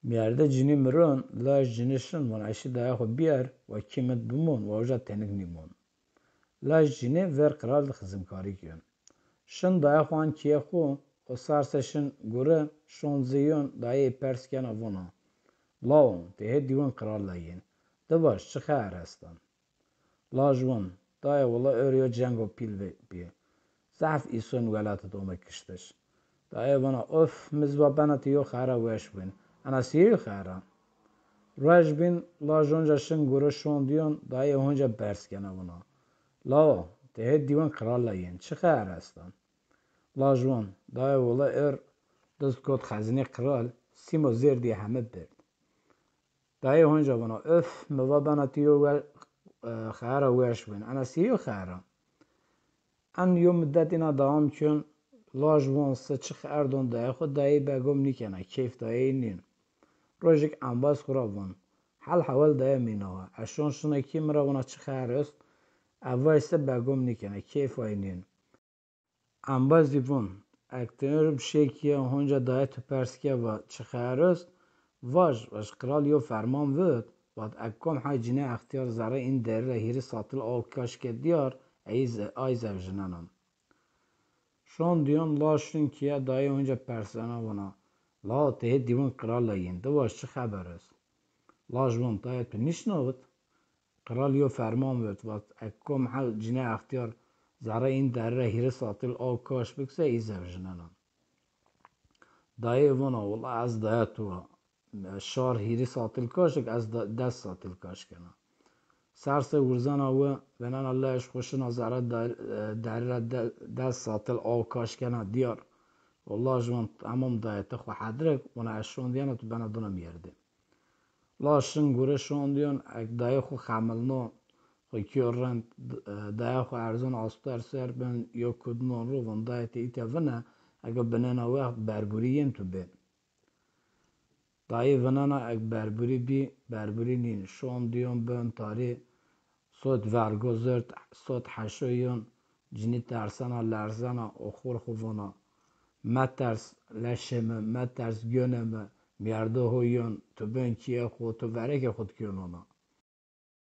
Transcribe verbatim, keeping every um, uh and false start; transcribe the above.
Mîyerde cinî miron, laj cinî şin von eşî daya xo bîyer, wa kî mit bimon, wa uca tenik nîmon. Laj cinî ver qral di xizimkarî kên. Şin daya xo an kîye xo, o sarse şin gure, şon zî yon, dayê pers kena vona: Lawo, ti hê dîwan qral de yên. Di vaj, çi xeer estan? Laj von: Dayê, wela ewro yo cengo pîl bî. Zaf îson welat id ome kiştiş. Dayê vona: Of, mi zî va bena ti yo xeera weş wên. Ena sî yo xeera? Ruej bîn, laj onca şin gure şon dîyon, dayê honca pers kena vona: Lawo, ti hê dîwan qral de yên, çi xeer estan? Laj von: Dayê, wela ewro dizd kot xezînê qral, sîmo zêr dî heme berd. Dayê honca vona: Öf, mi va bena ti yo we-, e, xeera weş wên. Ena sî yo xeera? En yo mudet îna dewam kên, laj von se çi xeer don dayê xo, dayê begom nîkena, keyf dayê nîn. Rojêk embaz xo ra von: Hel hewal dayê mîna wa. Ez şon şina kî mi ra vona çi xeer est, e vaj se begom nîkena, keyf ay nîn. Embazî von: Eg ti ewro bişê kîye, honca dayê tu pers ke va çi xeer est, vaj, vaj qral yo ferman vid, vat eg kom hal cinê extîyar zerrê în derî ra hîrê satil aw kaş ke dîyar, ey ze-, ay zewjnena. Şon dîyon, laj şin kîye, dayê honca persena vona: Lawo, ti hê dîwan qral de yên, di vaj çi xeber est? Laj von: Dayê, tu nîşnawit? Qral yo ferman vid, vat eg kom hal cinê extîyar zerrê în derî ra hîrê satil aw kaş bik se, ey zewjnena. Dayê vona: Wela ez daya tu wa. Şar hîrê satil kaş ik, ez da-, des satil kaş kena. Serse wurzena we, vênena lej xo şina zerrê de-, e, derî ra de-, des satil aw kaş kena dîyar. Wela laj von: Temam dayê, ti xo hedrik, vona ez şon dîyena tu bena dona mîyerdê. Laj şin gure şon dîyon, eg dayê xo xemilno, xo kîyo rind, d-, e, daya xo erzon asper ser bin, yo kudnon ro, von: Dayê, ti îte vine, ege binena wext berburî yên tu bên. Dayê vinena, eg berburî bî, berburî nîn. Şon dîyon bin tarî, sot vergo zird, sot heşo yon, cinî tersena, lerzena, o xor xo vona: Meters leşê mi, meters gönê mi, mîyerde ho yon, tu bin kîye xo, tu verekê xo di kên ona.